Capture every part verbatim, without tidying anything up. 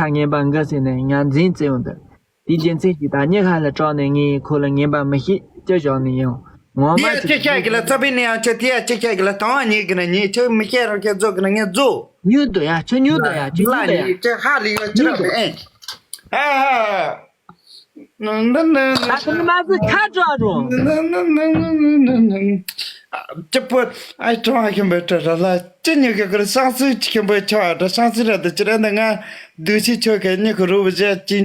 ཁ་ངན་པ་འགའ་ཟེར་ནས་ང་འཛིན་བཙལ་ཡོང་དུས། དེའི་རྒྱུ་མཚན་གྱིས་ད་སྙིང་ཁ་ལ་སྐྲག་ནས་ངས་ཁོ་ལ་ངན་པ་མི་བྱེད་ཅི་བཞག་ནས་ཡང་ངོ་མ་དེ་ཡ་ཅི་བྱ་གི་ལ་རྩ་བའི་ནས་ཡང་ཆེ་དེ་ཡ་ཅི་བྱ་གི་ལ་དང་བ་ཉིད་གི་ན་ཉིད་ཆེ་མི་བཤད་རང་ཁྱེད་རྫོགས་གི་ན་ངས་རྫོགས། ཉུལ་འདུག་ཡ་ཁྱོད་ཉུལ་འདུག་ཡ་ཁྱོད་ཉུལ་འདུག་ཡ། ལ་ཉིད་ཅི་ཧ་ལི་ཡོད་ཅི་ར་མེད། ཨ་ཧ། ད་དེ་ནི་མ་ཟིག་ཁ་བྲོ་རུང་། ཅི་པོ་ཨ་ཀྲང་ཁྱིམ་པའི་བྲོ་ར་ལ་ཅི་ཉོ་གི་གར་ཤང་སུ་ཁྱིམ་པའི་ཆ་བ་ཁྱང་སུ་ར་དུ་ཅི་ར་འདི་ང་འདུག་ཤི་ཆོ་གི་ཉི་ཁུ་རུ་བཞི་ཅི་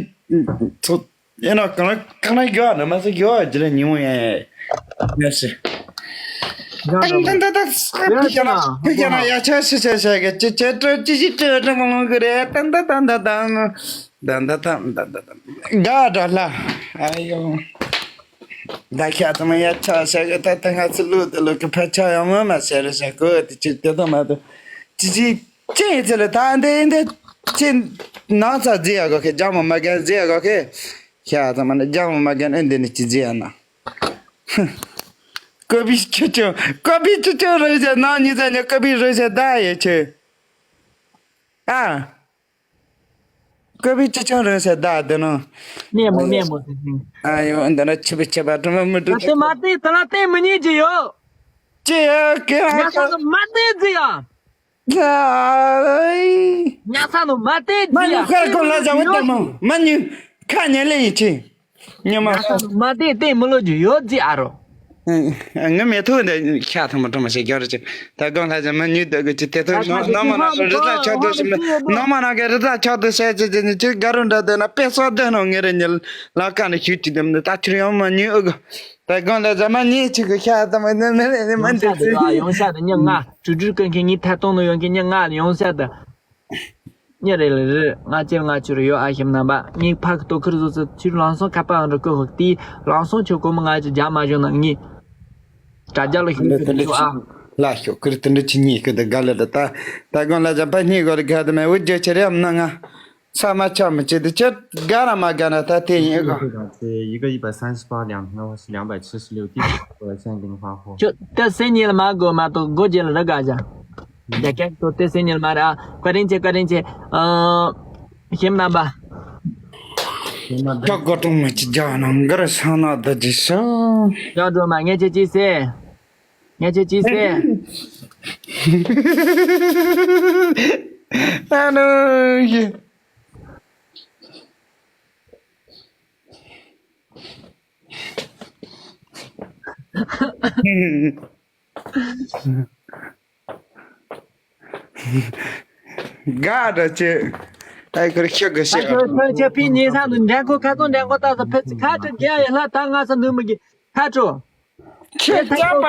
ཚོ་ཡིན་ནོ་གང་གང་ན་གྱོ་ནི་མ་ཟིག་གྱོ་ཅི་ར་ཉི་མོ་ཡ་ཡ་ཡ་ཤི། ད་ད་ད་ད་ཁྱི་རྒྱ་ན་ཁྱི་རྒྱ་ན་ཡ་ཆ་ཤི་ཤ་ཤ་གི་ཅི་ཅི་ཏྲ་ཅི་ཤི་ཏྲ་ཏྲ་མ་ལོང་གི་རེད། ད་ད་ད་ད་ད་ད་ད་ད་ད་ད་དགའ་འདྲ་ལ། ཨ་ཡོ། ད་ཁྱ་ཚོ་མ་ཡ་ཆ་ཤ་གི་ད་ད་ང་ཚོ་ལུག་དེ་ལུག་གི་ཕ་ཆ་ཡང་མ་མ་ཤ་རེ་ཤ་གོ་དེ་ཅི་དེ་ད་མ་དུ་ཅི་ཅི་ཅི་ཡི་ཚེ་ལ་ད་འདི་འདི་ཅི་ནང་ཚ་རྫི་ཡ་གོ་ཁེ་ཇ་མ་མ་གན་རྫི་ཡ་གོ་ཁེ། ཁྱ་ཚོ་མ་ནི་ཇ་མ་མ་གན་ཨེ་འདི་ནི་ཅི་རྫི་ཡ་ན། ཀོ་བི་ཆུ་ཆུ། ཀོ་བི་ཆུ་ཆུ་རེད་ཟེར་ནང་ཉི་ཟེར་ཉི་ཀོ་བི་རེད་ཟེར་ད་ཡེ་ཆེ། ཨ། ཀོ་བི་ཆུ་ཆུ་རེད་ཟེར་ད་དེ་ནང་། སྨན་མོ་སྨན་མོ་ཟེར་ཟིན། ཨ་ཡོ་འདི་ན་ཆུ་བི་ཆུ་བ་དྲི་མ་མི་དྲི་ད་དེ་མ་བལྟས་དེ་ལ་བལྟས་མི་ཉན་གྱི་ཡོད། ཅི་ཡ་ཀེ་ཧ་ཉ་ས་ཀ་ནི་མ་བལྟས་ཟིག་ཡ། ཛའི། ཉ་ས་ནི་མ་བལྟས་མ་ཟིག་ཡ། ཉུ་ཁར་ཀོ་ལ་ཟ་བ་ལྟ་མོ་མ་ཉུ་ཁ་ཉན་ལེ་ཡི་ཆེ། ཉི་མ། ང་ཚོ་མ་བལྟས་བལྟས་མི་ལོ་རྒྱུ་ཡོད་ཅི་ཨ་རོ། ངའི་མེ་ཐོག་འདི་ཤ་ཐང་མ་ཐང་མ་ཤེས་རྒྱུ་རེད་ཅེ། ད་གང་ལྷ་ཅན་མ་ཉུལ་འདོད་གི་ཅི་དེ་ཐོག་ནང་མ་ནང་སོ་རི་ད་ཆགས་འདོད་ཞིག་མེད། ནང་མ་ནང་གི་རི་ད་ཆགས་འདོད་བཤད་ཅེ་ཅེ་ནི་ཅི་དགའ་རུ་འདྲ་འདོད་ན་དཔེ་སོགས་འདོད་ནོ་ངེ་རེ་ཉིལ་ལ་ཀ་ནི་ཤུགས་ཅི་འདེམ་ནི་ད་ཁྱེར་ཡང་མ་ཉུལ་ཨུ་གི། ད་གང་ལྷ་ཅན་མ་ཉུལ་ཅིག་གི་ཤ་ད་མ་ནི་མེ་རེ་ནི་མ་ཡོང་འདི་ཤ་དུ་ཡོང་ཤ་དུ་ཉི་ང་ཅུ་ཅུ་ཀན་ཁེ་ཉི་ཐ་གཏོང་ནོ་ཡོང་གི་ཉི་ང་ཡོང་ཤ་དུ། ཉེ་རེ་ལེ་རེ་ང་ཅེར་ང་ཅུ་རེ་ཡོད་ཨ་ཞིམ་རྣམ་པ་ངའི་ཕ་གི་ལྟོ་ཁུར་བཟོ་ཚུལ་ཕྱིར་ལང་སོང་ཁ་པ་ཨང་རི་ཀོ་ཧུག་ཏི་ལང་སོང་ཆོ་གོ་མི་ང་ཅི་རྒྱ་མ་བཞོན་ན་ངའི་དྲ་རྒྱ་ལ་ཞུ་གི་ཆོ་ཨ། ལ་ཤོ་ཁུར་དི་འདྲི་ཆི་ཉིས་ཁུ་དི་ག་ལེ་དི་ད་ད་གང་ལ་ཅང་ཕ་ཉིས་གོ་རི་ག་དི་མེ་འུ་རྒྱུ་ཆེ་རེ་ཨམ་ན་ང་ས་མ་ཆ་མི་ཆེ་དི་ཆེ་ག་ར་མ་ག་ན་ད་དེ་ཡིན་ཨེ་གོ། 一个一百三十八，两瓶的话是两百七十六，地址过来现在给你发货。 ཁྱོད་ཏེ་སེ་ཉིལ་མ་དགོས་མ་གཏོགས་སྒོ་རྒྱལ་ར་དགའ་ཅང་། རྒྱ་སྐད་ཏོ་ཏེ་སེ་ཉིལ་མ་ར་བཀའ་དྲིན་ཆེ་བཀའ་དྲིན་ཆེ། ཨ། ཞིམ་རྣམ་པ། ཁྱོད་སྒོ་གྲོང་མི་ཅི་རྒྱ་ནང་གར་ས་ན་ད་ཅི་ཤ། ཡག་འགྲོ་མ་ངས་ཁྱེད་ཅི་སེ། ངས་ཁྱེད་ཅི་སེ། ཨ་ནུ་ཡེ། དགའ་འདྲ་ཅེ། ཨའི་ཁུར་ཁྱི་གི་ཤེས། ཁྱོད་ཁྱོད་ཁྱོད་ཕི་ཉིན་སང་དུ་འགྲན་ཁོ་ཁ་ཚོན་འགྲན་ཁོ་ཏག་ཏག་ཕེ་ཚི་ཁ་ཁྲི་རྒྱ་ཡི་ལྷ་ད་ང་ས་འདུག་མི་གི་ཁ་ཁྲོ། ཁྱོད་ཅག་པ།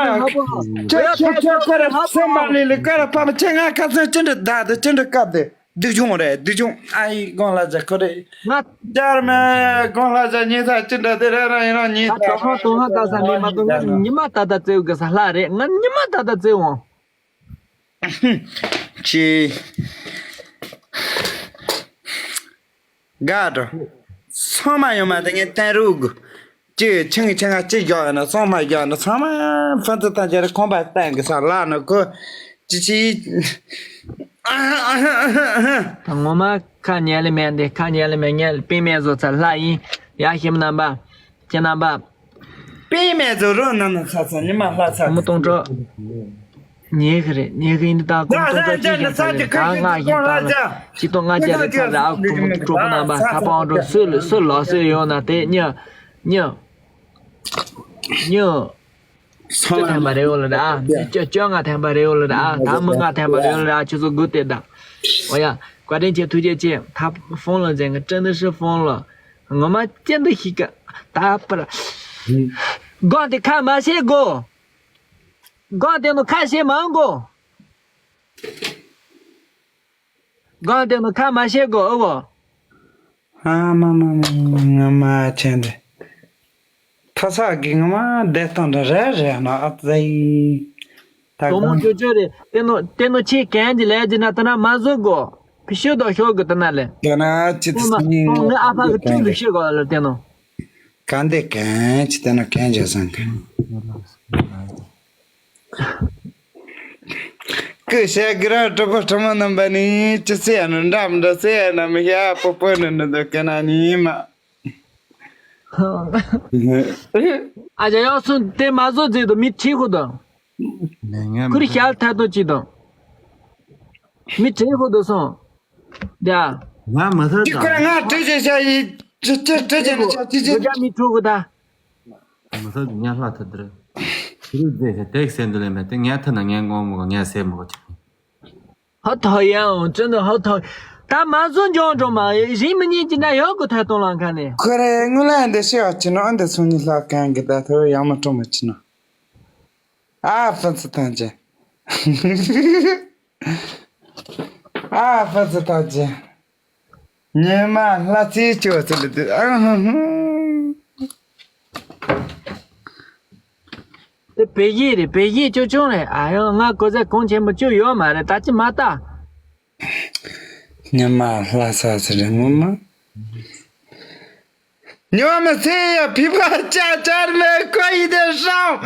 ཁྱོད་ཁྱོད་ཁྱོད་ཁོ་ར་སེམས་མ་ལི་ལི་ཀ་ར་ཕ་མ་ཁྱེད་ང་ཁ་ཚོན་ཅི་འདྲ་བདག་དུ་ཅི་འདྲ་བཀབ་དེ། སྡུག་སྦྱོང་རེད་སྡུག་སྦྱོང་ཨའི་དགོང་ལ་ཟ་ཁོ་རེད། ང་། ཅར་མེ་དགོང་ལ་ཟ་ཉིན་ས་ཅི་འདྲ་དེ་རེད་རང་ཡིན་རང་ཉིན་ད་ད་ཧོ་དོ་ཧ་ད་ས་མི་མ་དོ་ང་ཉི་མ་ད་ད་བཙེའུ་གི་ས་ལྷ་རེད་ང་ཉི་མ་ད་ད་བཙེའུ་འོང་། ཅི། དགའ་འགྲོ། སོང་མ་ཡོང་མ་དེ་ངས་བསྟན་རུག་ཅི་ཆིང་ཆིང་ང་ཅི་བཞག་ཡོད་ན་སོང་མ་བཞག་ན་ཚང་མ་ཕན་ཚུན་ཐམས་ཅད་ཁོང་པ་བསྟན་གི་ས་ལ་ནི་ཁོ་ཅི་ཅི། ངོ་མ་ཁ་ཉལ་ལེ་མེད་འདི་ཁ་ཉལ་ལེ་མེད་ཉལ་པི་མེད་བཟོ་ཚར་ལྷ་ཡིན་ཡ་ཞིམ་རྣམ་པ་ཁྱེད་རྣམ་པ། པི་མེད་བཟོ་རོགས་ན་ན་ཚ་ཚ་ཉི་མ་ལྷ་ཚ། ཁོ་མོ་སྟོང་ཕྲག་ཉེ་གི་རེད་ཉེ་གི་ཡིན་འདི་དང་ཁོང་ཁྲོ་ཁྲོ་ཅི་ཞིག་ཚ་རེད་ད་ང་ཞིག་ད་ལ་ཅི་ཏོ་ང་རྒྱལ་རེད་ཚ་རེད་ཨ་ཁོ་མོ་གྲོགས་པོ་རྣམ་པ་ཁ་པང་འགྲོ་སུ་ལ་སུ་ལ་སུ་ཡོང་ན་དེ་ཉ་ཉ་ཉ་སུ་ཐན་པ་རེད་འོ་ལ་ར་ཨ་ཅོ་ཅོ་ང་ཐན་པ་རེད་འོ་ལ་ར་ཨ་ད་མི་ང་ཐན་པ་རེད་འོ་ལ་ར་ཨ་ཁྱོད་ཚོ་སྒུག་དེ་ད་འོ་ཡ་བཀའ་དྲིན་ཆེ་ཐུགས་རྗེ་ཆེ་ད་ཧྥོང་ལ་འཛིན་གི་ཀྲི་ནི་ཧྲི་ཧྥོང་ལ་ངོ་མ་ཅི་འདི་ཞིག་གི་ད་པར་སྒང་དེ་ཁ་མ་བཤད་དགོ། སྒང་དེ་ནི་ཁ་བཤད་མ་དགོ། སྒང་དེ་ནི་ཁ་མ་བཤད་དགོ་ཨོ་གོ། ཨ་མ་མ་མ་ང་མ་ཆེན་དེ། ཐ་ས་གི་ང་མ་བསྡད་སྟངས་འདྲ་རེ་རེ་ན་ཨ་ཙི། ད་དོ་མོ་གང་ཅོ་ཅོ་རེད་དེ་ནོ་དེ་ནོ་ཆེ་གན་གྱི་ལས་ཀྱི་ན་ད་ན་མ་བཟོ་དགོ། ཕི་ཤོད་དོ་ཤོད་གི་ད་ན་ལེ། དེ་ན་ཅི་དེ་ནོ་ནི་ཨ་ཕ་གི་ཁྲུ་ལི་ཤོད་གོ་ལ་དེ་ནོ། གང་དེ་གན་ཅི་དེ་ན་གན་ཅི་སང་གན། ཀུ་ཤ་གི་ར་གྲོགས་པོ་གྲོགས་མོ་རྣམ་པ་ནི་ཅི་སེ་ཡ་ནོ་འདྲ་མི་འདྲ་སེ་ཡ་ན་མི་ཤ་པོ་པོ་ནི་ནི་འདུག་གི་ན་ནི་མ། ཨ་ཅག་ཡག་སོང་དེ་མ་བཟོ་ཟེར་དུ་མི་ཁྲིད་ཁོ་དང་། ཁུར་ཤལ་ཐ་དོ་ཅི་དང་། མི་ཁྲིད་ཁོ་དོ་སོང་། ཡ། ང་མི་ཐར་ཅི་ཁོ་ང་ཁྲིད་ཅི་ཤ་ཡི་ཅི་ཅི་ཁྲིད་ཅི་ནི་ཤ་ཅི་ཅི། མི་ཁྲིད་ཁོ་ད། མི་ཚོ་ཉ་ལྷ་ཐུ་དར། ཁྱི་རུ་རྫས་ཤ་དེག་སེ་འདུ་ལེ་མེད་དེ་ཉ་ཐུ་ན་ཉ་ངོ་མོ་ག་ཉ་སེ་མོ་ག་ཅི། ཧ་ཐ་ཡང་ཅི་འདི་ཧ་ཐ། ད་མ་བཟོ་འཇོང་འགྲོ་མ་རིན་མི་ཉན་གྱི་འདྲ་ཡོད་གི་ཐ་གཏོང་ལང་ཁ་ནས། ཁོ་རེ་དངུལ་ལ་འདི་ཤི་བ་ཅི་ནོ་འདི་སོང་ཉི་ལྷ་གང་གི་ད་ཐོ་ཡང་མ་སྤྲོ་མ་ཅི་ནོ། ཨ་ཕན་ཚུ་ཐང་ཅན། ཨ་ཕན་ཚུ་ཐང་ཅན། ཉི་མ་ལྷ་རྩེ་ཅོ་ཚུ་ལི་དུ་ཨ་ཧུ་ཧུ། དེ་བེ་ཡི་རེད། བེ་ཡི་ཅོ་ཅོ་རེད། ཨ་ཡོ་ང་གོ་ཟ་གོང་ཆེན་པོ་ཅོ་ཡོད་མ་རེད། ད་ཅི་མ་ལྟ། ཉི་མ་ལྷ་ས་ཟེར་རེད་ངོ་མ། ཉོ་མི་ཚེ་ཡ་ཕི་ཕ་ཅ་ཅར་མེ་ཁོ་ཡི་དེ་ཧྲའོ་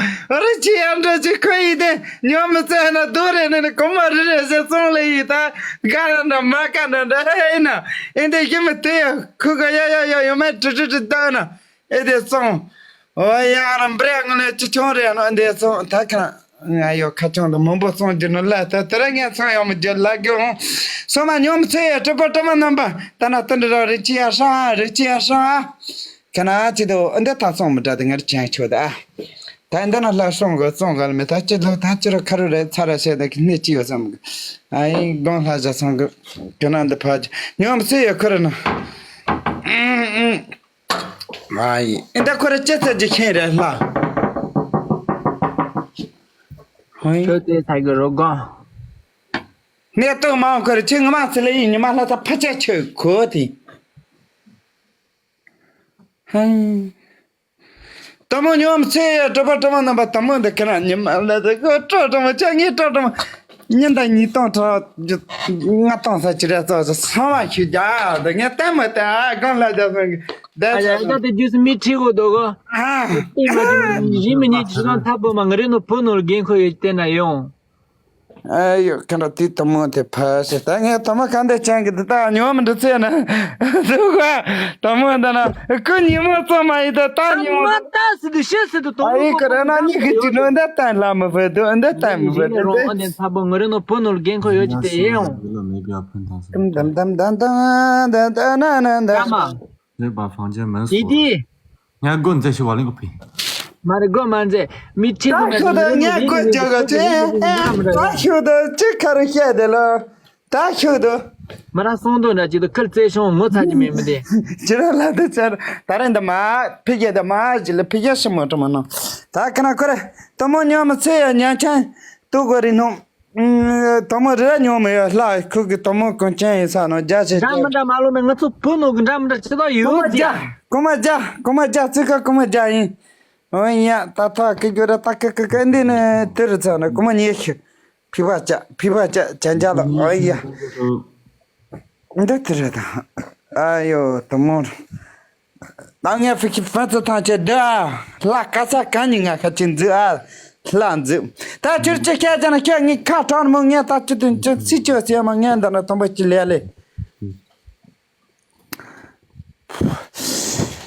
རི་ཅི་ཡ་འདྲ་ཅི་ཁོ་ཡི་དེ་ཉོ་མི་ཚེ་ན་དུ་རེ་ནི་ནི་གོ་མ་རི་རེ་ཟེ་ཙོང་ལེ་ཡི་ད་ག་ར་འདྲ་མ་ག་འདྲ་འདྲ་ཧེ་ན་ཨེ་འདི་ཡི་མི་དེ་ཡ་ཁུ་ག་ཡ་ཡ་ཡ་ཡོ་མེ་ཀྲི་ཀྲི་ཀྲི་ད་ན་ཨེ་དེ་ཙོང་ཨོ་ཡ་ར་འབྲེ་ངོ་ལེ་ཅི་ཆུང་རེ་ན་ཨེ་དེ་ཙོང་ད་ཁ་ང་ཡོ་ཁ་ཆུང་དུ་མང་པོ་ཙོང་རྒྱུ་ནི་ལ་ད་དེ་ར་ངས་ཚང་ཡོ་མི་རྒྱུ་ལ་གི་འོང་སོ་མ་ཉོ་མི་ཚེ་ཡ་གྲི་པ་གྲི་མ་རྣམ་པ་ད་ན་ཏི་འདྲ་ར་རི་ཅི་ཡ་ཧྲ་རི་ཅི་ཡ་ཧྲ། ཁ་ན་ཅི་དོ་འདི་ཐ་སོང་མི་འདྲ་དེ་ངར་ཅན་ཆོད་ཨ། ད་འདི་ན་ལྷ་སོང་གི་སོང་ག་ལ་མེད་ད་ཅི་ལོ་ད་ཅི་རོ་ཁ་རུ་རེད་ཚ་ར་བཤད་ད་གི་སྣེ་ཅི་ཡོད་བསམ་གི། ཨ་ཡིན་དགོང་ལྷ་བཞག་སོང་གི་གི་ན་འདི་ཕ་ཅི་ཉོམ་སུ་ཡོད་ཁུ་རུ་ན། ཨ་ཡིན་འདི་ཁུ་རུ་ཅི་ཚ་ཅི་ཁྱེན་རེད་ལྷ། ཧོ་ཡིན། ཁྱོད་དེ་ཚ་གི་རོ་གོ། གནས་སྟོན་མང་ཁུ་རུ་ཅི་ངི་མ་ཚི་ལ་ཡིན་ཉི་མ་ལྷ་ཚ་ཕ་ཅ་ཆོད་གོ་དེ། ཧང་། དེ་མོ་ཉོམ་ཚེ་ཡ་གྲོགས་པོ་གྲོགས་མོ་རྣམ་པ་དེ་མོ་འདི་ཁ་ན་ཉི་མ་ལ་དེ་གོ་སྤྲོ་གྲོགས་མོ་ཅག་ངའི་སྤྲོ་གྲོགས་མོ་ཉིན་དང་ཉིས་སྟོང་ཁྲག་ལྔ་སྟོང་ས་ཅི་རེ་ཙོགས་སུ་སང་བ་ཞུ་རྒྱ་དེ་ངས་ལྟད་མོ་དེ་ཨ་གང་ལ་རྒྱ་སོང་གི་བསྡད་ཨ་ཡ་ས་ད་དེ་རྒྱུས་སུ་མི་ཁྲིད་གོ་དོ་གོ། ཨ་ཨེ་མ་ཅི་ཡིན་མི་ཉིད་ཁྲི་ཁང་ཐབ་པོ་མ་ང་རེ་ནོ་བུ་ནོ་ལ་རྒན་ཁོ་ཡོད་ཅི་བལྟས་ན་ཡོང་། ཨ་ཡོ་ཁ་འདྲ་དུས་དུ་མོ་དེ་ཕ་ཞེ་ད་ངས་དུ་མོ་ག་འདྲ་ཅན་གི་འདི་ད་ཉོ་མི་འདི་ཚེ་ན་འདུག་ག་དུ་མོ་འདི་ན་ཁོ་ཉི་མོ་ཙམ་མ་ཡིན་ད་ད་ད་ཉི་མོ་མོ་ད་སི་དུ་ཤི་སི་དུ་དོ་ཨ་ཡི་ཀ་ར་ན་ཉི་གི་ཅི་ནོ་འདི་ད་ལ་མི་བེ་དུ་འདི་ད་མི་བེ་དུ་འདི། ཨོ་ནེ་ཚ་པོ་ང་རེ་ནོ་བུ་ནོ་ལ་རྒན་ཁོ་ཡོད་ཅི་དེ་ཡེ་ཡོང་། དམ་དམ་དམ་དམ་དམ་དམ་དམ་ན་ན་ན། ཡ་མ། རེད་པ་ཕང་ཅན་མིན་སོ། ཡིན་ཏེ། ང་སྒོ་འཛེགས་ཤི་བ་ལིང་གི་ཕི། མ་རེད་སྒོ་མ་འཛེགས། མི་ཁྲིད་ད་ཁྱོད་ད་ངས་སྒོ་རྒྱག་ག་ཅེ། ད་ཁྱོད་ད་ཅི་ཁ་རུ་བཤད་དེ་ལ། ད་ཁྱོད་ད། མ་ར་སོང་དོ་འདྲ་ཅིག་ད་ཁིར་རྩེ་ཤོང་ངོ་ཚ་གི་མེད་མི་དེ། ཅི་ར་ལ་ད་ཅར་ད་རེ་འདི་མ་ཕི་རྒྱ་ད་མ་ཅི་ལ་ཕི་རྒྱ་ཤི་མོ་ཏྲ་མ་ནོ། ད་ཁ་ན་ཁོ་རེ་ད་མོ་ཉོ་མི་ཚེ་ཡ་ཉ་ཆན་ཏུ་གོ་རི་ནོ། དོ་མོ་རེ་ར་ཉོ་མི་ཡོད་ལྷ་ཁུ་གི་དོ་མོ་གོན་ཅན་ཡིན་ས་ནོ་རྒྱ་ཆེ་འདྲ་ཆེ། མི་འདྲ་མ་ལོ་མེ་ང་ཚོ་བུ་ནོ་གི་འདྲ་མི་འདྲ་ཅི་ད་ཡོད་ཀོ་མ་རྒྱ་ཀོ་མ་རྒྱ་ཀོ་མ་རྒྱ་ཙི་ཀ་ཀོ་མ་རྒྱ་ཡིན། འོ་ཡ་ད་ཐ་ཀི་གྱོ་ར་ད་ཀི་ཀི་ཀི་འདི་ནི་དེ་རུ་ཚ་ནི་ཀོ་མ་ཉེ་ཤི། ཕི་བ་ཅ་ཕི་བ་ཅ་ཅན་ཅ་ལ་འོ་ཡ། འདི་དེ་རེད་ད། ཨ་ཡོ་དོ་མོ། ད་ངས་ཕི་ཁི་ཕ་ཚོ་ཐང་ཆད་འདི་ཨ། ལྷ་ཀ་ས་ག་ཉི་ང་ཁ་ཅི་འཛི་ཨ། ལྷ་འཛི། ད་ཁྱོད་ཅི་སྐད་ཅ་ན་ཁྱོད་ངའི་ཁ་ཁྲག་མོ་ངས་ད་ཅི་དུ་ཅི་སི་ཅོ་སི་མ་ངས་འདི་ན་དོམ་པ་ཅི་ལས་ལས།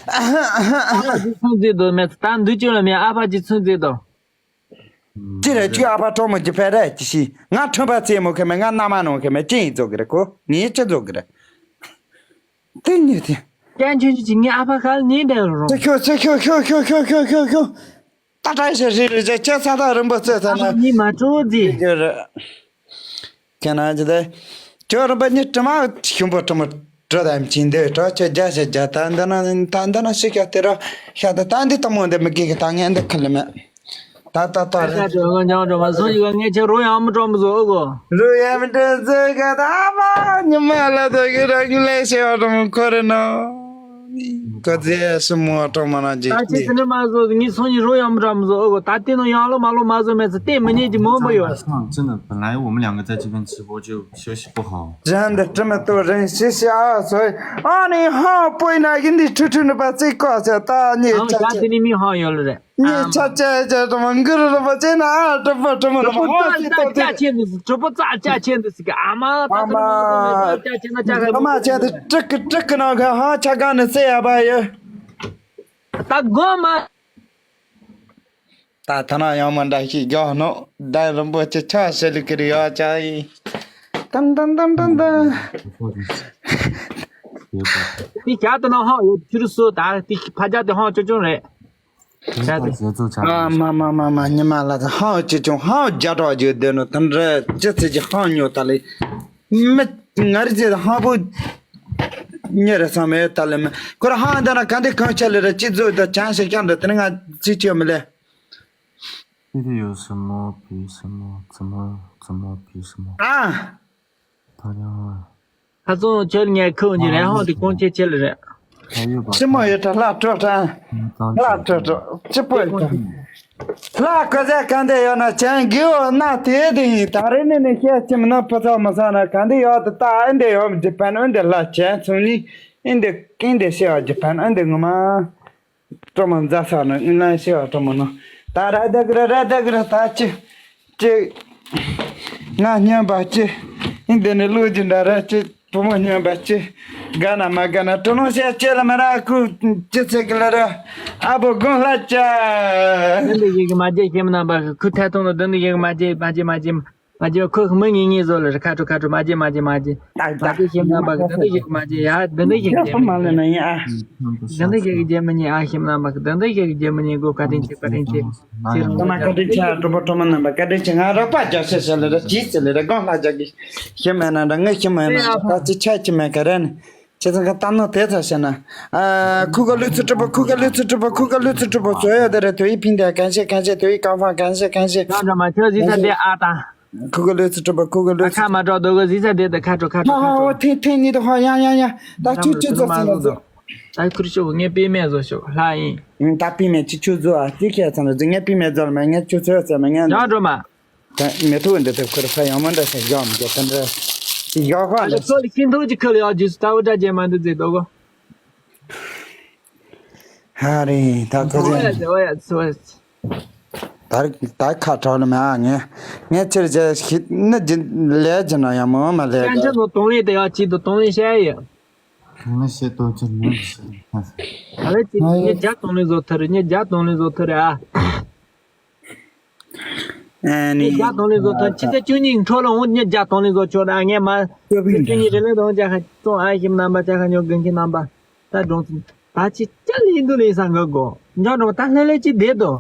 ཨ་ཕ་ཅི་ཚུན་འཛི་དོ་མེད་ད་འདི་ཅོ་ལ་མེད་ཨ་ཕ་ཅི་ཚུན་འཛི་དོ། ཅི་རེད་ཅི་ཨ་ཕ་གྲོགས་མོ་ཅི་ཕེ་རེད་ཅི་ཤི་ང་ཁྲོན་པ་ཚེ་མོ་ཁེ་མེ་ང་མནའ་མ་ནོ་ཁེ་མེ་ཅི་ཡིན་ཙོ་གི་རེད་ཁོ་ངའི་ཅི་ཙོ་གི་རེད། དེ་ཉིད་དེ། ཀྱང་ཆུང་ཆུང་ཅིག་ངའི་ཨ་ཕ་ཁ་ལ་ཉན་བསྡད་རོགས། ཁྱོད་ཁྱོད་ཁྱོད་ཁྱོད་ཁྱོད་ཁྱོད་ཁྱོད་ཁྱོད་ཁྱོད་ཁྱོད། ད་ཏྲ་ཤ་རི་རི་ཅ་ཁྱོད་ས་ཐག་རིང་པོ་བཙལ་ཚར་ན། ཨ་མ་ཉི་མ་དྲོ་ཟིག་ཁྱོད་ར། ཁྱེད་རང་ཅི་དེ། ཁྱོད་རིན་པ་ཉི་དྲི་མ་ཞུམ་པོ་དྲི་མོ་དྲི་དམ་ཅིང་འདི་དྲོ་ཁྱོད་རྒྱ་ཤ་རྒྱ་ད་འདི་ན་ད་འདི་ན་ཤི་ཁྱོད་དེ་ར་ཤ་ད་ད་འདི་དང་མོ་འདི་མི་དགེ་གི་ད་ངས་འདི་ཁུ་ལི་མེད། ད་ད་ད་རེད། ད་ད་ང་ཉང་འགྲོ་མ་སོང་ཡི་ག་ངས་ཁྱེད་རོ་ཡང་མི་འགྲོ་མི་བཟོ་ཨོ་གོ། རོ་ཡང་མི་འགྲོ་ཟེར་ག་ད་ཨ་མ་ཉི་མ་ལ་ད་གི་ར་གི་ལས་ཤེས་བ་འགྲོ་མི་ཁོ་རེ་ན། ག་ཚེ་སི་མོ་གྲོགས་མ་ན་ཅིག་ད་ཅི་ཟེར་ན་མ་བཟོ་ངས་སོང་ཡི་རོ་ཡང་མི་འགྲོ་མི་བཟོ་ཨོ་གོ། ད་ལྟའི་ནང་ཡང་ལོ་མ་ལོ་མ་བཟོ་མེད་ཚེ་བལྟས་མི་ཉན་གྱི་མང་པོ་ཡོད། 真的，本来我们两个在这边直播就休息不好。 真的这么多人谢谢啊，所以啊，你好，不会那个你出去那把最高兴，大你 ཨང་ཞག་དེ་ནི་མི་ཧང་ཡོད་ལ་རེད། ཉེ་ཆ་ཅེ་ཅེ་དྲི་མ་འགུ་རུ་རུ་པ་ཅེ་ན་ཨ་དྲི་པ་དྲི་མ་དྲི་མ་ཧོ་ཅི་ཏོ་ཏེ། ཅ་ཆེན་དུ་དྲི་པོ་ཙ་ཅ་ཆེན་དུ་སི་ཀ་ཨ་མ་ད་ཨ་མ། དྲི་མ་ཅ་ཆེན་ན་ཅ་ཧ་ཨ་མ་ཅེ་ཏེ་ཀྲིག་ཀི་ཀྲིག་ཀི་ནང་གི་ཧ་ཆ་ག་ནི་སེ་ཡ་བ་ཡོད། ད་གོ་མ། ད་ཐ་ན་ཡང་མ་འདྲ་ཞིག་རྒྱག་ནོ། ད་རིན་པོ་ཆེ་ཆ་ཤེས་ལུགས་ཀྱི་རེ་བ་བྱ་ཡིན། ཏན་ཏན་ཏན་ཏན་ཏན། དེ་བྱ་དུ་ན་ཧང་ཡོད་ཕྱིར་སུ་ད་དེ་ཕ་རྒྱ་དེ་ཧང་ཅོ་ཅོ་རེད། བྱ་དེ། ཨ་མ་མ་མ་མ་ཉི་མ་ལ་ད་ཧང་ཅོ་ཅོ་ཧང་རྒྱ་གྲགས་རྒྱུ་དེ་ནོ་དེ་འདྲ་ཅི་ཚེ་ཅི་ཧང་ཉོ་ད་ལེ། མི་ང་རི་ཚེ་ད་ཧང་པོ་ཉེ་རེ་བསམ་མེད་ད་ལེ་མི་ཁོ་ར་ཧང་ད་ན་ག་འདི་གང་ཆ་ལེ་ར་ཅི་ཛོ་ད་ཅང་ཤེས་ཀྱང་འདྲ་དེ་ནི་ང་ཅི་ཅི་ཡོད་མི་ལེ། ཏི་ཏི་ཡོ་སི་མོ་བི་སི་མོ་ཙི་མོ་ཙི་མོ་བི་སི་མོ། ཨ། ད་རེ་ཧོ། ཁ་སང་ཁྱོད་ངས་ཁོང་གི་རེ་ཧོ་དེ་ཁོང་ཁྱེད་ཁྱེད་ལ་རེད། ད་ཡོད་པ། ཅི་མོ་ཡོད་ད་ལ་སྤྲོ་ད། ལ་སྤྲོ་སྤྲོ། ཅི་པོ་ཡོད་ད། ལ་ཁོ་ཟེ་ག་འདི་ཡོད་ན་ཅན་གི་འོ་ན་དེ་དེ་ཡིན་ད་རེ་ནས་ནས་བཤད་ཅི་མི་ན་ཕོ་ཚོགས་མ་ས་ན་ག་འདི་ཡོད་ད་ད་ཨེ་འདི་ཡོད་ཇི་པན་ཨེ་འདི་ལ་ཅན་ཚུང་ནི་ཨེ་འདི་ཨེ་འདི་བཤད་ཇི་པན་ཨེ་འདི་ངོ་མ། སྤྲོ་མོ་མཛའ་ས་ནི་ངན་ལན་ཤེས་བ་སྤྲོ་མོ་ནོ། ད་ར་ད་གི་ར་ར་ད་གི་ར་ད་ཅི་ཅི། ང་སྙམ་པ་ཅི། ཨིན་དེ་ནི་ལུག་ཅི་འདྲ་ར་ཅི་བུ་མོ་སྙམ་པ་ཅི། དགའ་ན་མ་དགའ་ན་སྤྲོ་ནོ་བཤད་ཅེ་ལ་མ་ར་ཁུ་ཅི་ཚེ་གི་ལ་ར་ཨ་བོ་དགོན་ལྷ་ཅ། འདི་འདི་ཡི་གི་མ་རྒྱལ་ཁྱིམ་རྣམ་པ་ཁུ་ཐད་ཐོང་ལ་འདི་འདི་ཡི་གི་མ་རྒྱལ་མ་རྒྱལ་མ་རྒྱལ། མ་བརྗེད་ཁོ་མི་ངེས་ངེས་བཟོ་ལ་རེ་ཁ་དྲོ་ཁ་དྲོ་མ་བརྗེད་མ་བརྗེད་མ་བརྗེད། ད་ད་མ་བརྗེད་ཞིམ་ན་བ་གི་ད་འདི་ཞིག་མ་བརྗེད་ཡ་འདི་འདི་ཞིག་ཡ་ཕ་མ་ལ་ན་ཡ་ཨ། འདི་འདི་ཞིག་བརྗེད་མི་ཉེས་ཨ་ཞིམ་ན་བ་གི་ད་འདི་ཞིག་བརྗེད་མི་ཉེས་གོ་བཀའ་དྲིན་ཆེ་བཀའ་དྲིན་ཆེ། ཚེ་རིང་ད་མ་བཀའ་དྲིན་ཆེ་ཨ་གྲོགས་པོ་གྲོགས་མོ་རྣམ་པ་བཀའ་དྲིན་ཆེ། ང་རོགས་པ་རྒྱག་ཤེས་ཤེས་ལ་རེ་ཅིས་ཟེར་ལ་རེ་སྒང་ལྷ་རྒྱག་གི་ཞིམ་མེད་ན་འདྲ་ངས་ཞིམ་མེད་ན་ད་ཅི་ཆ་ཅི་མེད་ག་རེ་ནི། ཁྱེད་ཚང་གི་གཏམ་ནོ་དེ་ཚ་བཤད་ན། ཨ། ཁུ་ག་ལུས་ཚུ་གྲུབ་པ་ཁུ་ག་ལུས་ཚུ་གྲུབ་པ་ཁུ་ག་ལུས་ཚུ་གྲུབ་པ་བཟོ་ཡ་དེ་རེད། དོ་ཡི་ཕིན་དེ་གན་ཤེ་གན་ཤེ་དོ་ཡི་ཀ་ཧྥ་གན་ཤེ་གན་ཤེ། ཡང་འགྲོ་མ་ཁྱོད་ཟི་ས་དེ་ཨ་ད། ཁུ་ག་ལུས་ཚུ་གྲུབ་པ་ཁུ་ག་ལུས་ཚུ། ཁ་མ་གྲོགས་དོ་གོ་ཟི་ས་དེ་ད་ཁ་གྲོགས་ཁ་གྲོགས་ཧ་ཧ་ཁ་ཧོ་གྲོགས། ཐེ་ཐེ་ཉི་དོ་ཧ་ཡ་ཡ་ཡ། ད་ཁྱོད་ཁྱོད་བཟོ་ཟི་ན་བཟོ། ད་ཁུར་ཤོག་ངས་པི་མེ་བཟོ་ཤོག་ལྷ་ཡིན། ད་པི་མེ་ཅི་ཁྱོད་བཟོ་ཨ་ཅི་ཁྱེད་ཚང་ལ་ཟི་ངས་པི་མེ་བཟོ་ལ་མ་ངས་ཁྱོད་ཚོ་ཟ་མ་ངས། ཡང་འགྲོ་མ། ད་མེ་ཏོག་འདི་ཚོ་ཁུར་ཁ་ཡང་མ་འདྲ་ཞིག་ཡོང་མི་འདུག་ད་འདྲ་ཞིག་ཡོག་པ་ཨ་ནི་འདྲ་ཁོ་ལ་ཤིན་ཐུག་ཅིག་ཁུར་ཡོད་རྒྱུ་སུ་ད་འུ་འདྲ་རྒྱལ་མ་འདུག་ཟེར་འདུག་གོ། ཧ་རེ་ད་ཁོ་ཚོས་འོ་ཡ་ཟེར་འོ་ཡ་ཟེར་འོ་ཡ་ཟེར། ད་ད་ཁ་གྲག་ལ་མ་ངས་ངས་ཕྱིར་རྒྱལ་ཞིག་ནི་རྒྱུན་ལས་རྒྱུ་ན་ཡང་མོ་མ་ལས་སྐྱང་ཆ་ནོ་དོང་ལེ་དེ་ཡག་ཅིག་ཏུ་དོང་ལེ་བཤད་ཡོད། གང་ལ་བཤད་དོ་ཅི་མོ་ཟེར། ད་ལས་ཅིག་ངས་རྒྱ་དོང་ལེ་བཟོ་ཐུབ་རེད། ངས་རྒྱ་དོང་ལེ་བཟོ་ཐུབ་རེད་ཨ། ཨ་ནི། ངས་རྒྱ་དོང་ལེ་བཟོ་ཐོན་ཕྱི་ཚེས་བཅུ་གཉིས་འཕྲོ་ལ་འོང་ངས་རྒྱ་དོང་ལེ་བཟོ་ཆོག་ཨ་ངས་མ། ཚེས་བཅུ་གཉིས་རེ་ལེ་དང་རྒྱ་ཁ་ཙོང་ཨ་ཞིམ་རྣམ་པ་རྒྱ་ཁ་ཉོ་དགོན་གྱི་རྣམ་པ། ད་གྲོང་ཚོ་ད་ཅི་ཅི་ལེ་འདུག་ལེ་ས་འགག་གོ་འཇོག་འགྲོ་ད་ལྷ་ལེ་ཅི་བསྡད་དོ།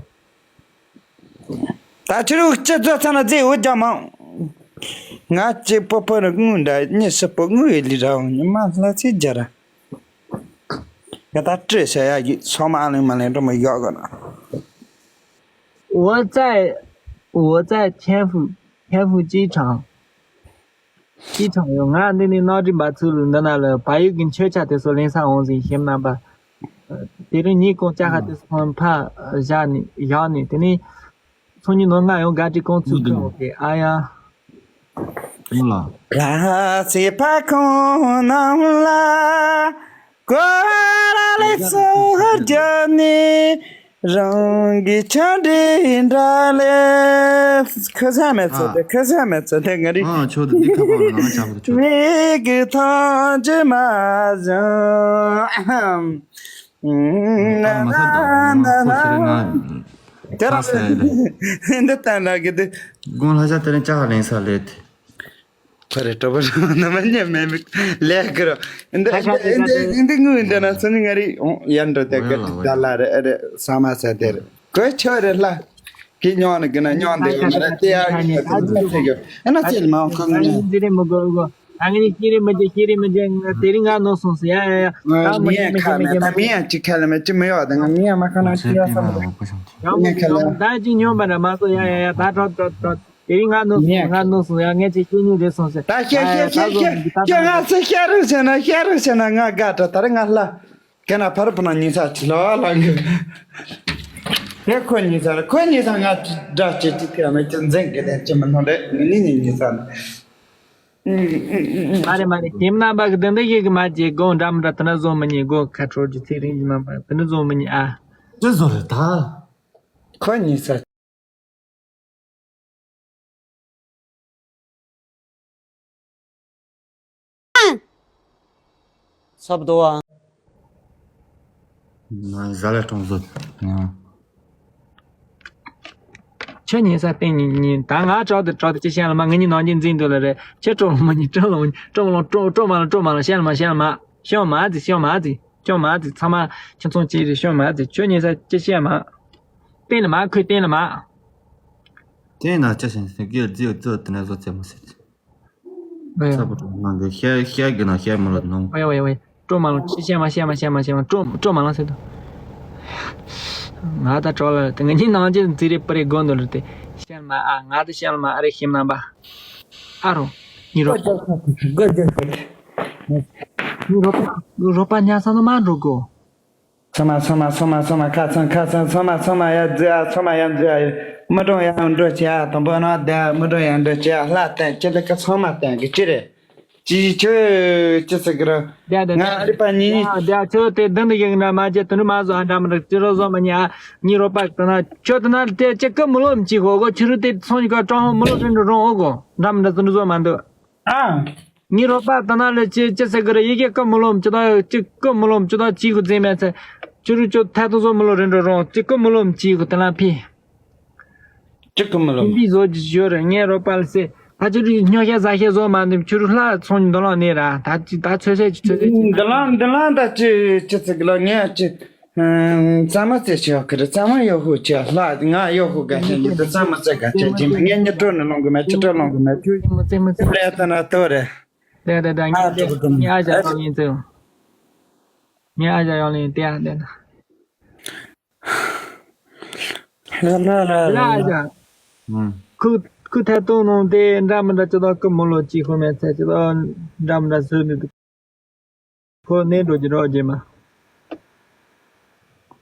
ད་ཕྱི་རུ་སྤྱི་ཚོགས་ཚང་ན་རྫས་འོ་རྒྱ་མང་། ང་གཅིག་པོ་པོ་རུ་དངུལ་འདྲ་གཉིས་སུ་པོ་དངུལ་ཡི་ལི་ར་འོང་ཉི་མ་ལྷ་ཚེ་རྒྱ་ར། ཡ་ད་སྤྲོད་བྱ་ཡ་ཡིད་ཚོགས་མ་ཨ་ལིང་མ་ལིང་འགྲོ་མ་ཡོག་གོ་ན། 我在我在天府天府机场机场 ཡོད། ང་འདི་ནས་གནམ་གྲུ་འབབ་ཚུགས་ལ་འདི་ན་ལ་བལ་ཡུལ་གྱི་མཆོད་ཆ་དེ་ཚོ་ལེན་ས་འོང་ཟིན་ཞིམ་རྣམ་པ། དེ་རིང་ཉིན་གུང་ལྕགས་ཁ་དེ་ཚོ་ཕར་བཞག་ནས་བཞག་ནས་དེ་ནས་ཚོང་གཉིས་ནོར་ལྔ་ཡོང་ག་ཏི་ཀོང་ཚུགས་ཀྱི་འོ་ཀེ་ཨ་ཡ། ལ། ལ་སེ་ཕ་ཁོང་ནང་ལ། ཀོ་ར་ལེ་སོ་རྒྱ་ནི། རང་གི་ཆ་འདྲི་འདྲ་ལེ། ཁ་ས་མེད་ཚོ་དེ་ཁ་ས་མེད་ཚོ་དེ་ང་རི། ཨ་ཆོ་དེ་དེ་ཁ་པོ་ལ་ང་ཆ་པོ་ཆོ། མིག་གི་ཐང་ཅི་མ་བཟང་། ཨ་མ་ས་ད་ང་ཁོ་ཆེ་རེ་ང་། དེ་ར་ཁ་ས་ལེ། འདི་ལྟ་ན་གི་དེ། དགོང་ལྷ་ས་དེ་རིང་ལྕགས་ལེན་ས་ལེ་དེ། ཁོ་རེ་གྲོགས་པོ་རང་ནམ་མཉམ་མེད་མི་ལས་ཀི་རོ། འདི་ཁ་ཁ་འདི་ཁ་ཁ་འདི་འདི་དངུལ་འདི་ན་སོ་ནི་ང་རི་ཡར་འགྲོ་དེ་གི་ད་ལ་རེ་རེ་ས་མ་ས་དེ་རེ་ཁོ་ཆོ་རེ་ལ་གི་ཉོ་ནི་གི་ན་ཉོ་འདི་ཡོད་ན་རེ་དེ་ཡ་ཡོད་ན་ཚེ་གི་ཨ་ན་ཚེ་མ་ཁོ་ནི་འདི་རེ་མི་དགོས་གོ། ད་ངས་ཤེས་རེ་མི་བྱེད་ཤེས་རེ་མི་བྱེད་ང་དེ་རིང་ང་ནོར་སོང་ཟེར་ཡ་ཡ་ཡ། ད་མི་མི་ཡ་ཁ་མེད་ད་མི་ཡ་ཅི་ཁ་ལ་མེད་ཅི་མི་ཡོད་ད་ང་མི་ཡ་མ་ཁ་ན་ཅི་ཡ་ས་མ་རེད། ཡང་མི་ཁ་ལ་ད་ཅི་ཉོན་པ་ར་མ་སོ་ཡ་ཡ་ཡ་ད་གྲོགས་གྲོགས་གྲོགས། དེ་རིང་ང་ནོར་སོང་ང་ནོར་སོང་ཡ་ངས་ཅིག་ཤེས་ཉིན་རེད་སོང་ཟེར། ད་ཤེས་ཤེས་ཤེས་ཤེས་ཤེས་ང་ཚོ་ཤེས་རོགས་བྱས་ན་ཤེས་རོགས་བྱས་ན་ང་དགའ་དྲ་ད་རེས་ང་ལ་ག་ན་ཕར་ཕུ་ན་ཉིན་ས་ཅི་ལོ་ལ་གི་དེ་ཁོ་ཉིན་ས་རེད། ཁོ་ཉིན་ས་ང་འདྲ་ཅི་ཅི་ཐེ་མེད་ཅི་འཛིན་གི་དེ་ཅི་མི་ནོར་རེད། ངི་ནི་ཉིན་ཉིན་ས་ནི། མ་རེད་མ་རེད། ཁྱིམ་རྣམ་པ་གི་དེ་འདྲ་ཞིག་གི་མ་བྱེད་དགོངས་འདྲ་མི་འདྲ་དེ་འདྲ་བཟོ་མི་ཉན། དགོངས་ཁ་འཕྲོ་རྒྱུ་ཚེ་རིང་གི་རྣམ་པ་དེ་འདྲ་བཟོ་མི་ཉན་ཨ། ཅི་བཟོ་རེད་ད། ཁོ་གཉིས་ས། ཚབ་དོ་བ། ང་ཟ་ལ་གྲོང་བཟོ། ཁྱོད་ཉན་ས་སྟེང་ཉིན་ཉིན་ད་ང་དྲག་ཏུ་དྲག་ཏུ་ཅི་བཤད་ལ་མ། ང་གཉིས་ནང་གི་འཛིན་འདུག་ལ་རེད། ཁྱེད་སྤྲོ་མ་ཉིན་སྤྲོ་ལ་མ་ཉིན་སྤྲོ་མ་ལ་སྤྲོ་སྤྲོ་མ་ལ་སྤྲོ་མ་ལ་བཤད་ལ་མ་བཤད་ལ་མ། ཤོ་མ་ཙི་ཤོ་མ་ཙི་ཤོ་མ་ཙི་ཚང་མ་ཁྱེད་ཚོང་ཅི་རེད། ཤོ་མ་ཙི་ཁྱོད་ཉན་ས་ཅི་བཤད་མ། སྟེང་ལ་མ་ཁོས་སྟེང་ལ་མ། དེ་ན་ཅི་ཞིག་ཟེར་གི་རྫི་ཡོད་ཚོད་དེ་ནས་བཟོ་ཚད་མ་ཟེར། ཨོ་ཡ། ཚ་པོ་དང་ནང་གི་ཤ་ཤ་གི་ནང་ཤ་མོ་ལ་ནང་། ཨོ་ཡ་ཨོ་ཡ་ཨོ་ཡ། སྤྲོ་མ་ལ་ཤི་ཤ་མ་ཤ་མ་ཤ་མ་ཤ་མ་སྤྲོ་སྤྲོ་མ་ལ་ཟེར་དུ། ང་ད་གྲོགས་ལ་དེ་ང་གཉིས་ནང་ཆེན་རྫི་རེ་པ་རེ་དགོན་དུ་ལ་དེ་ཤ་མ་ཨ་ང་དེ་ཤ་མ་ཨ་རེ་ཤིམ་ནམ་པ། ཨ་རོ། ཉི་རོ། སྒོ་རྒྱག་ཉི་རོ་པ་རོ་པ་ཉ་ས་ནོ་མ་འགྲོ་གོ། ཚང་མ་ཚང་མ་ཚང་མ་ཚང་མ་ཁ་ཚང་ཁ་ཚང་ཚང་མ་ཚང་མ་ཡར་འཛུལ་ཨ། ཚང་མ་ཡར་འཛུལ་ཨ། མི་གྲངས་ཡར་འགྲོ་བྱེད་ཨ། དང་པོ་ན་བསྡད་ཨ། མི་གྲངས་ཡར་འགྲོ་བྱེད་ཨ། ལྷ་བསྟན་ཁྱེད་ལ་ཁ་ཚང་མ་བསྟན་གི་ཅི་རེད། ཅི་ཁྱོད་ཅི་ཟེར་གི་ར། བསྡད་བསྡད་ང་ཨ་རི་པ་ཉིད་ཉིད། ཨ་བསྡད་ཁྱོད་དེ་མདུན་དུ་ཡིན་ན་མ་བྱེད་དུ་ནི་མ་བཟོ་ཨ། འདྲ་མི་འདྲ་ཅི་རོ་བཟོ་མ་ཉེ་ཨ། ཉི་རོ་པ་དུ་ན་ཁྱོད་དུ་ན་དེ་ཅི་ཀི་མི་ལོ་མི་ཅི་ཧོ་གོ། ཁྱི་རུ་དེ་ཚོང་གི་ཀ་ཀྲང་ཧོ་མི་ལོ་རིན་འགྲོ་རོང་ཧོ་གོ། འདྲ་མི་འདྲ་དུ་ནི་བཟོ་མ་འདུག་ཨ། ངའི་རོགས་པ་ད་ན་ལས་ཅི་ཅི་ཟེར་གི་རེད། ཡི་གེ་ཀི་མི་ལོམ་ཅི་ད་ཅི་ཀི་མི་ལོམ་ཅི་ད་ཅི་གི་རྫས་མེད་ཚེ། ཅི་རུ་ཅོ་ཐད་དུ་བཟོ་མི་ལོ་རེ་འགྲོ་རོང་ཅི་ཀི་མི་ལོམ་ཅི་གི་དེ་ལ་ཕི། ཅི་ཀི་མི་ལོམ། ཕི་བཟོ་ཅི་ཞོ་རེ་ངའི་རོགས་པ་ལ་སེ། ད་ཅི་རུ་སྨྱོ་ཤ་ཟ་ཤ་བཟོ་མ་འདེམ་ཅི་རུ་ལྷ་ཚོང་འདི་ལོག་ནས་ར་ད་ཅི་ད་ཚོད་ཤ་ཅི་ཚོད་ཤ་ཅི། འདི་ལང་འདི་ལང་ད་ཅི་ཅི་ཟེར་གི་ལོ་ངས་ཅི། ཙམ་མ་ཙེ་ཆེ་བ་ཁི་རེད། ཙམ་མ་ཡོ་ཧུ་ཆེ་ལྷ་ང་ཡོ་ཧུ་ག་ཆེ་འདི་དུ་ཙམ་མ་ཙེ་ག་ཆེ་ཅི་མི་ངས་ཉི་སྤྲོ་ནི་ལོང་གི་མེད་ཅི་སྤྲོ་ལོང་གི་མེད་ཅུ། ཙེ་མོ་ཙེ་མོ་ཙེ་མོ། ལས་ད་ན་ཏོ་རེད། དེ་དེ་དེ་ཨ་ངས་ཏོ་གི་ངས་ཨ་ཞག་ཡོང་ལིན་ཙེ། ངས་ཨ་ཞག་ཡོང་ལིན་ཏེ་ཨ་དེ་ན། ལ་ལ་ལ་ལ་ཨ་ཞག་ཁུ་ཁུ་ཐད་གཏོང་ནང་དེ་འདྲ་མི་འདྲ་ཅི་ད་ཀི་མོ་ལོ་ཅི་ཁོ་མེད་ཚེ་ཅི་ད་འདྲ་མི་འདྲ་བཟོས་ནི་འདུག་ཁོ་གནས་འགྲོ་གི་རོགས་རྗེས་མ།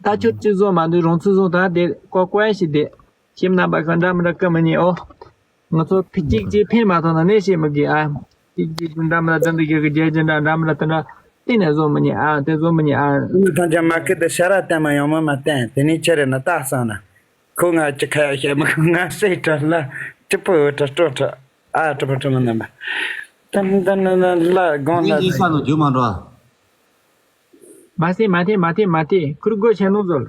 ད་ཁྱོད་ཅི་བཟོ་མ་འདུག་རོང་ཚུལ་བཟོ་ད་དེ་ཀོ་ཀོ་ཡ་ཞིག་དེ། ཁྱིམ་རྣམ་པ་གང་འདྲ་མི་འདྲ་ཀི་མི་ཉན་ཨོ། ང་ཚོ་ཕི་གཅིག་གཅིག་ཕན་མ་ཐོགས་ན་གནས་ཤེས་མི་དགོས་ཨ། གཅིག་གཅིག་འདྲ་མི་འདྲ་འདི་འདི་གི་གི་རྒྱལ་ཇི་འདྲ་འདྲ་མི་འདྲ་དེ་འདྲ་གཏན་ནས་བཟོ་མི་ཉན་ཨ། དེ་བཟོ་མི་ཉན་ཨ། ཨུ་ཐང་ཅང་མ་ཁི་དེ་ཤ་ར་བསྟན་མ་ཡོང་མ་མ་བསྟན་དེ་ནས་ཁྱེད་རེ་ན་ལྟ་སང་ན། ཁོ་ང་ཅི་ཁ་ཡ་ཤེས་མི་ཁོ་ང་སེ་ཁྲ་ལ་ཅི་པོ་ཡོད་ཁྲ་སྤྲོ་ཁྲ། ཨ་ཀྲི་པ་ཀྲི་མ་ནམ་པ། ཏན་ཏན་ན་ན་ལ་དགོང་ལ། ངས་ཡིན་ས་ནོ་རྒྱུ་མ་འགྲོ། མ་སེ་མ་ཐེ་མ་ཐེ་མ་ཐེ་ཁུར་སྒོ་ཆེན་ནོ་ཟོལ།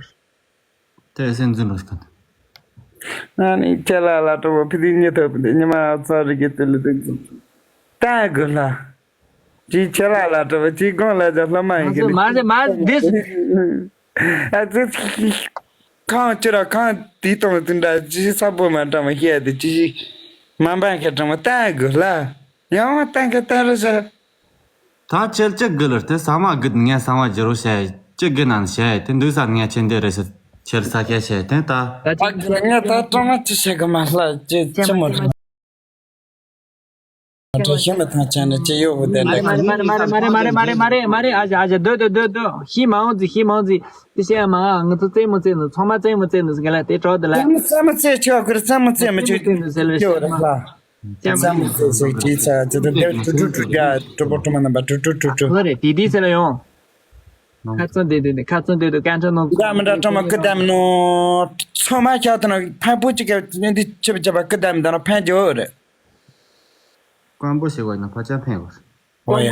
དེ་སེམས་འཛིན་རོགས་ཀྱང་། ང་ནི་ཁྱེད་ལ་ལ་སྤྲོ་བོ་ཕི་དི་ཉི་ཐོབ་ནི་ཉི་མ་ཚ་རི་གི་ཏི་ལི་ཏི་ཏན་དགོས་ལ། ཅི་ཁྱེད་ལ་ལ་སྤྲོ་བོ་ཅི་དགོང་ལ་ཇ་ལྷ་མ་ཡིན་གི་ལི། མ་ཟེ་མ་ཟེ་མ་ཟེ་འདི་སུ། ཨ་ཙི་ཙི། ཁང་ཅི་ར་ཁང་དེའི་སྟེང་དུ་འདྲ་ཅི་ས་པོ་མ་འདྲ་མ་ཤེས་དེ་ཅི་ཞིག་མ་འབའ་མཁན་དྲང་མ་བསྟན་དགོས་ལ། ཡང་བསྟན་མཁན་བསྟན་ར་ཤ། ད་ཁྱེད་ཅི་དགོས་ལ་དེ་ས་མ་དགོས་ངས་ས་མ་བརྗེ་རོགས་བྱས་ཅི་དགོས་ན་བྱས་དེ་འདུག་ས་ངས་ཁྱེད་འདི་རེ་ཞིག་ཁྱེད་ས་ཁྱད་བྱས་དེ་ད། ད་ཅི་ཨ་དགོས་ངས་ད་དྲང་མ་ཅི་བྱེད་གི་མ་ལ་ཅི་ཅི་མོ་རེད། ཁྲ་ཤིང་ལ་ཐང་ཆ་ནི་ཅི་ཡོད་བུ་དེ་འདྲ་མ་རེད་མ་རེད་མ་རེད་མ་རེད་མ་རེད་མ་རེད་མ་རེད། ཨ་ཞ་ཨ་ཞ་སྡོད་སྡོད་སྡོད་སྡོད། ཤི་མ་འོང་ཟི་ཤི་མ་འོང་ཟི། དེ་བཤད་མ་ང་ཚོ་རྩེད་མོ་རྩེ་ནི་ཚང་མ་རྩེད་མོ་རྩེ་ནི་ཟི་ག་ལ་དེ་གྲོགས་དེ་ལ། རྩེད་མོ་རྩེ་ཆོག་གི་རེད། རྩེད་མོ་རྩེ་མི་ཆོག་རྩེད་མོ་རྩེ་ལ་ཆོག་རེད་ལ། རྩེད་མོ་རྩེ་ཟེར་གྱི་ཚ་ཅི་དེ་དེ་ཀྲུ་ཀྲུ་ཀྲུ་རྒྱ་གྲོགས་པོ་ཀྲུ་མ་རྣམ་པ་ཀྲུ་ཀྲུ་ཀྲུ་ཀྲུ། ཧོ་རེད་དེ་དེ་ཟེར་ལ་ཡོང་། ཁ་ཚོན་དེ་དེ་དེ་ཁ་ཚོན་དེ་དེ་ཀན་ཁྲ་ནོ། འདྲ་མི་འདྲ་ཀྲུ་མ་ཀི་དམ་ནོ། ཚོ་མ་ཤ་ཐ་ནོ་ཕན་པོ་ཅི་ག་འདི་ཆི་བ་ཅི་བ་ཀི་དམ་ད་ནོ་ཕན་ཇོ་རེད། སྐམ་པོ་ཞིག་བ་ན་ཕ་ཆ་ཕན་བར། ཨོ་ཡ།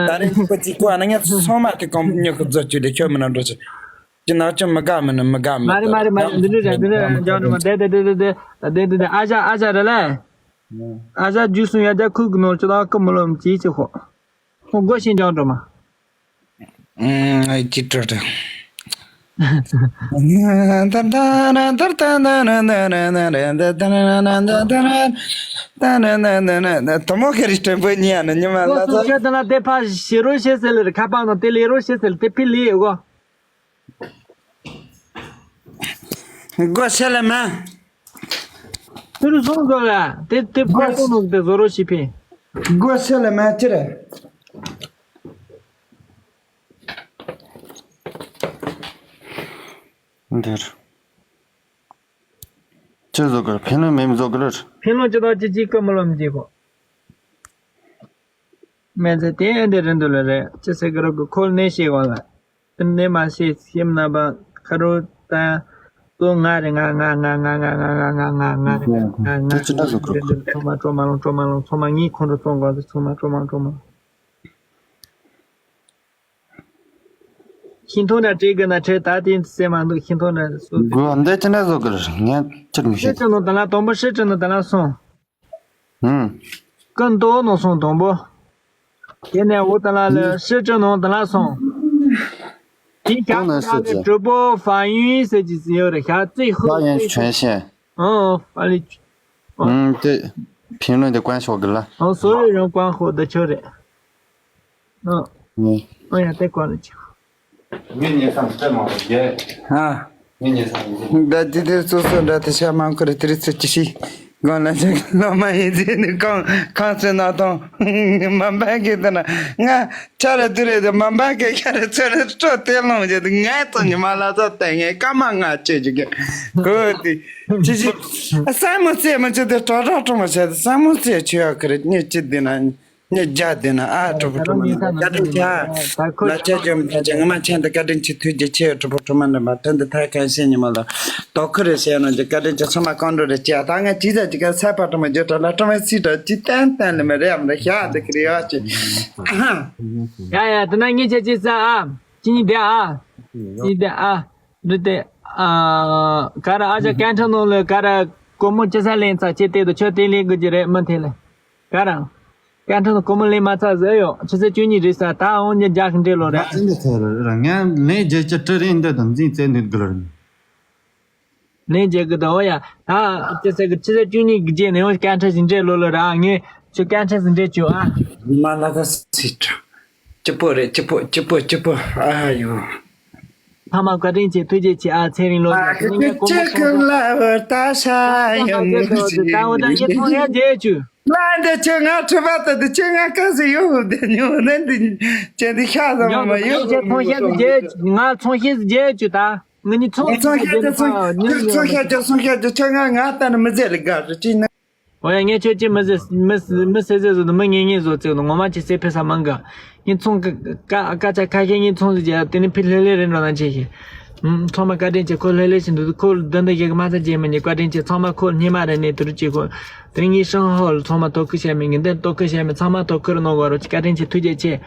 ད་རེས་ཁོ་ཅིག་གོ་ན་ངས་ཚང་མ་དེ་གོང་ཉོ་གི་རྫོ་ཅུ་ལས་ཁྱོད་མི་ན་འགྲོ་ཅི། ཅི་ན་ཅི་མི་དགའ་མི་ནི་མི་དགའ་མི། མ་རེད་མ་རེད་མ་རེད། འདི་འདྲ་རེད། འདི་འདྲ་རེད། འཇང་འགྲོ་མ་དེ་དེ་དེ་དེ་དེ་དེ་དེ་དེ་ཨ་ཞ་ཨ་ཞ་རེད་ལེ། ཨ་ཞ་རྒྱུ་སུ་ཡ་ཅག་ཁུག་གི་ནོར་ཅི་ད་ཀི་མི་ལོ་མི་ཅི་ཅི་ཧོ། ཁོ་སྒོ་ཤིང་འཇང་འགྲོ་མ། ཨུམ། ཨེ་ཅི་ཀྲོ་ཀྲོ། དོ་མོ་ཁེ་རི་སྟོན་པོ་ཉི་ཡ་ནི་ཉི་མ་ལ་ཁོ་ཚོ་ཁྱོད་དེ་ན་དེ་ཕ་ཞི་རོ་ཤེས་ཟེར་ལེར་ཁ་པང་ནང་དེ་ལེ་རོ་ཤེས་ཟེར་དེ་ཕི་ལི་ཡོད་གོ། སྒོ་ཕྱེ་ལ་མ། ཏུ་རུ་སོང་ཟོ་ལ་དེ་དེ་ཕ་སོང་ནོ་དེ་ཟོ་རོ་ཤི་ཕི། སྒོ་ཕྱེ་ལ་མ་ཅི་རེད། འདིར། ཅི་བཟོ་དགོས། ཕན་ལོན་མེད་མི་བཟོ་དགོས་ལ། ཕན་ལོན་ཅི་དང་ཅི་གཅིག་ཀི་མི་ལོན་མི་གཅིག་གོ། མེད་ཚེ་དེ་འདི་རིན་དུ་ལ་རེད། ཅི་ཟེར་གི་རོ་གི་ཁོལ་ནས་ཤེས་གོ་ལ། དེ་ནས་མ་ཤེས་སེམས་ན་པ་ཁ་རོ་ད། ཏོ་ང་རེད། ང་ང་ང་ང་ང་ང་ང་ང་ང་ང་ང་ང་ང་ང་། དེ་ཅི་འདྲ་བཟོ་དགོས་རེད། ཚང་མ་སྤྲོ་མ་ལོང་། སྤྲོ་མ་ལོང་། ཚང་མ་ངའི་ཁོང་ཁྲོ་གཏོང་དགོས། ཚང་མ་སྤྲོ་མ་སྤྲོ་མ། ཤིང་ཐང་འདྲ་སྤྲད་དགོས་ན་སྤྲད། ད་དེ་སེམས་མ་འདུག་ཤིང་ཐང་འདྲ་སུ། དགོས་འདི་ཅི་འདྲ་བཟོ་དགོས་རེད། ངས་ཅི་མི་ཤེས། སྤྲད་ནང་དང་ལ་དང་པོ་སྤྲད་ནང་དང་ལ་སོང་། ཧུམ། ཀུན་ཏོ་ནང་སོང་དང་པོ། དེ་ནས་འོ་ད་ལ་ལ་ཧུམ། སྤྲད་ནང་དང་ལ་སོང་། དེ་ཞག་གང་ན་ད་ལ་སྲིད་ཀྱི། གྲུ་པོ་ཧྥ་ཡུན་ཟེར་གྱི་ཡོད་རེད། ཞག་རྩིས་ཧྥ་ཧོ་ཡུན་རྩིས་ཧོ། ཆོན་ཤན། ཨོ་ཧྥ་ལི། ཨོ། ཨུམ། དེ་ཕིང་ལོན་དེ་ཀོན་ཤོག་གི་ལ། ཨོ་སོ་ཡོ་རང་ཀོན་ཧོ་ད་ཆོ་རེད། ཨོ། ངས། ཨོ་ཡ་དེ་ཀོན་ལ་ཆོ། ངས་ཉེ་སམ་སྤྲད་མ་རེད་ཡེ། ཨ། ངས་ཉེ་སམ་ཡིན། ད་དེ་དེ་སོ་སོ་འདྲ་དེ་ཤ་མང་ཁུར་དེ་རིགས་ཚོ་ཅི་ཞིག་སྒང་ལ་ཅིག་སློབ་མ་ཡིན་ཟེར་ནས་གང་གང་ཟེར་ན་དང་མ་འབའ་གི་དེ་ན་ང་ཆ་ར་དུ་རེད། དེ་མ་འབའ་གི་ཁ་ར་ཚོ་ར་སྤྲོ་དེ་ལོང་བྱེད་དུ་ངས་ཚོ་ཉི་མ་ལ་ཚོ་དེ་ངས་ཀ་མ་ང་ཅེ་ཅིག་གི་གོ་དེ་ཅི་ཞིག་ས་མོ་ཚེ་མ་ཅི་དེ་གྲོགས་གྲོགས་གྲོགས་མ་བྱེད་དུ་ས་མོ་ཚེ་ཆོས་ཡག་གི་རེད། ཉེ་ཅི་དེ་ན། ཉེ་རྒྱ་དེ་ན་ཨ་གྲུབ་པོ་གྲུབ་མ་ན་བཀའ་དྲིན་ཆེ། ལ་ཆ་ཅོམ་ཐ་ཆ་ངོ་མ་ཆེན་དུ་བཀའ་དྲིན་ཆེ། ཐུགས་རྗེ་ཆེ། གྲུབ་པོ་གྲུབ་མ་ན་མ་ཐོན་དུ་ཐ་ཁ་ཤས་ཉི་མ་ལ་དོ་ཁུ་རེ་ཤེས་ནོ་ཅི་བཀའ་དྲིན་ཆེ། ཚང་མ་གང་འགྲོ་རེ་ཅི་ཨ་ད་ང་ཅི་ཟ་ཅི་ག་ས་པ་གྲུབ་མ་རྒྱུ་གྲ་ལ་གྲུབ་མ་སི་གྲ་ཅི་ཏན་ཏན་ལ་མ་རེ་ཨམ་རེ་ཤ་དུ་ཁི་རེ་ཡ་ཅི། ཡ་ཡ་དེ་ན་ངེད་ཆ་ཅི་ས་ཨ་ཅི་ནི་དེ་ཨ་ཅི་ནི་དེ་ཨ། འདི་དེ། ཨ། ག་ར་ཨ་ཅག་སྐད་འཕྲིན་ནང་ལ་ག་ར་སྒོར་མོ་ཅི་ས་ལེན་ཚར་ཁྱེད་དེ་དུ་ཁྱོད་དེ་ལེན་དགོས་ཀྱི་རེད་མི་དེ་ལ། ག་ར། སྐད་འཕྲིན་ནང་སྒོར་མོ་ལེན་མ་ཚར་ཟེར་ཡོད། ཆུ་ཚོད་བཅུ་གཉིས་རེད་ས་ད་འོང་ཉི་རྒྱ་གི་འདྲེ་ལོ་ར། ང་ཚོ་འདི་ཚོ་ར་ང་ལེན་རྒྱལ་གྱི་ཀྲི་རིན་འདི་དང་འཛིན་བཙན་འདུག་དགོས་རེད། ལེན་རྒྱལ་གི་དོ་ཡ་ད་ཅི་ས་གི་ཆུ་ཚོད་བཅུ་གཉིས་གི་རྗེས་ནས་འོང་སྐད་འཕྲིན་ཞིག་འདྲེ་ལོ་ལོ་ར་ངས་ཁྱོད་སྐད་འཕྲིན་ཞིག་འདྲེ་བཅུག་ཨ། མ་ལ་ད་སི་ཀྲ། སྐྱིད་པོ་རེད། སྐྱིད་པོ་སྐྱིད་པོ་སྐྱིད་པོ་ཨ་ཡོ། ཚང་མ་བཀའ་དྲིན་ཆེ། ཐུགས་རྗེ་ཆེ་ཨ། ཚེ་རིང་ལོ་ཟླ་དེ་ངས་གོ་མ་ཁྱེད་སོང་ཀུན་ལ་བར་ལྟ་ཤ་ཡོང་ད་འོ་ད་ངས་ཚོང་ཡ་རྒྱལ་བཅུ། ལ་འདི་ཁྱོད་ང་ཁྲི་པ་ད་འདི་ཁྱོད་ང་ག་ཟེ་ཡོད་འདི་ཉོ་ནི་འདི་ཁྱེད་འདི་ཤ་ཟ་མ་མ་ཡོད། ཁྱེད་ཚོང་ཤ་ཟ་རྒྱལ་བཅུ། ང་ཚོང་ཤ་ཟ་རྒྱལ་བཅུ་ད་ངི་ནི་ཚོང་ཤ་ཟ་རྒྱལ་ཚོང་ཤ་ཟ་ཚོང་ཤ་ཟ་ཁྱོད་ང་ང་ལྟ་ནི་མི་ཟེར་ལ་དགའ་རུ་ཅི་ན། འོ་ཡ་ངས་ཁྱོད་ཀྱིས་མི་ཟེར་མི་ཟེར་མི་ཟེར་ཟེར་ཟེར་དུ་མི་ངེས་ངེས་བཟོ་བརྩེགས་དུ་ངོ་མ་ཅི་ཟེར་ཕེ་ས་མང་ག་ངས་ཚོང་ཀ་ཀ་ཀ་ཅག་ཁ་ཤས་ངས་ཚོང་ཟེར་རྒྱ་དེ་ནི་ཕི་ལྷེ་ལྷེ་རེད་འགྲོ་ན་ཆེ་ཤེ། ཚང་མ་བཀའ་དྲིན་ཆེ། ཁོ་ལྷེ་ལྷེ་བཞིན་དུ་ཁོ་འདི་འདི་ཞིག་མ་ཚ་རྗེས་མི་ཉེ་བཀའ་དྲིན་ཆེ། ཚང་མ་ཁོ་སྙེ་མ་རེ་ནས་དུ་རུ་ཅེ་ཁོ་དེ་ངས་ཧྲང་ཧོ་ལ་ཚང་མ་དོ་ཁུར་བྱས་མི་ངན་དེ་དོ་ཁུར་བྱས་མི་ཚང་མ་དོ་ཁུར་ནོ་གོ་རོ་བཀའ་དྲིན་ཆེ། ཐུགས་རྗེ་ཆེ།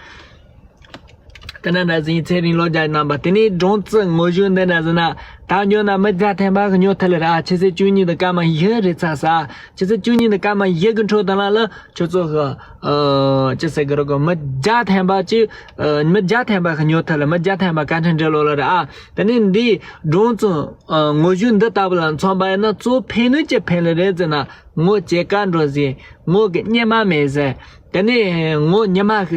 དེ་ནས་ན་ཟིན་ཚེ་རིང་ལོ་བརྒྱ་རྣམ་པ་དེ་ནས་སྒྲུང་རྩི་ངོ་བཞུགས་འདི་ན་ཟིན་ན་ད་འགྱོ་ན་མི་བརྒྱ་ཐམ་པ་གི་ཉོ་ཐུབ་ལེ་ར། ཆུ་ཚོད་བཅུ་གཉིས་དང་སྐར་མ་བཞི་རེད་ཚ་ས། ཆུ་ཚོད་བཅུ་གཉིས་དང་སྐར་མ་བཞི་གི་འཕྲོ་དང་ལ་ལ་ཁྱོད་ཚོ་གི་ཨ་ཅི་ཟེར་གི་རོ་གི་མི་བརྒྱ་ཐམ་པ་ཅི་ཨ་མི་བརྒྱ་ཐམ་པ་གི་ཉོ་ཐུབ་ལེ། མི་བརྒྱ་ཐམ་པ་བཀའ་དྲིན་འདྲེ་ལོ་ལ་ར། ཨ་དེ་ནས་འདི་སྒྲུང་རྩི་ཨ་ངོ་བཞུགས་འདི་ལྟ་བུ་ལ་མཚོན་པ་ཡིན་ན་གཙོ་ཕན་ནུས་ཅི་ཕན་ལེ་རེད་ཟེར་ན། ངོ་ཇེ་དཀར་འགྲོ་ཟིན། ངོ་གི་སྙེ་མ་མེད་ཟིན། དེ་ནས་ངོ་ཉི་མ་གི